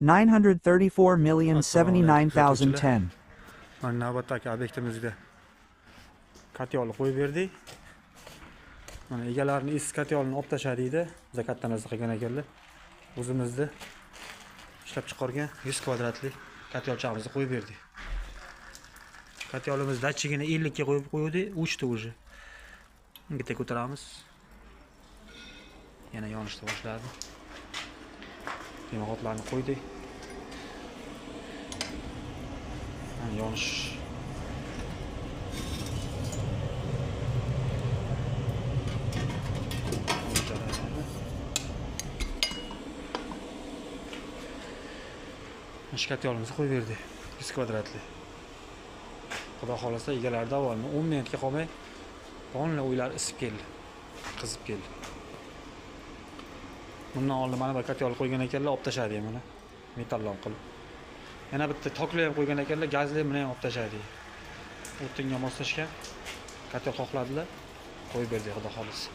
934,079,010. Mana navbatdagi obyektimizga kotyolni qo'yib berdik. Mana egalarini eski kotyolini olib tashladik. Biz katta narsa qilgan ekanlar. O'zimizni ishlab chiqargan 100 kvadratli kotyolchamizni qo'yib berdik. Kotyolimiz datchigini 50 ga qo'yib qo'ydik, o'chdi уже. Bitta ko'taramiz. Yana yonishni boshladi. Demoqotlarni qo'ydik. Mana yonish. Kotyolimizni qo'yib berdik. 100 kvadratli. Xudo xolasa egalari davolni 10 minutga qolmay polni uylar isib keldi. Qizib keldi. Bundan oldin mana bir kotyol qo'ygan ekanlar, olib tashladi mana. Metallon qilib. Yana bitta tokli ham qo'ygan ekanlar, gazli buni ham olib tashladi. O'tinga moslashgan kotyol xohladilar, qo'yib berdik xudo xolasa.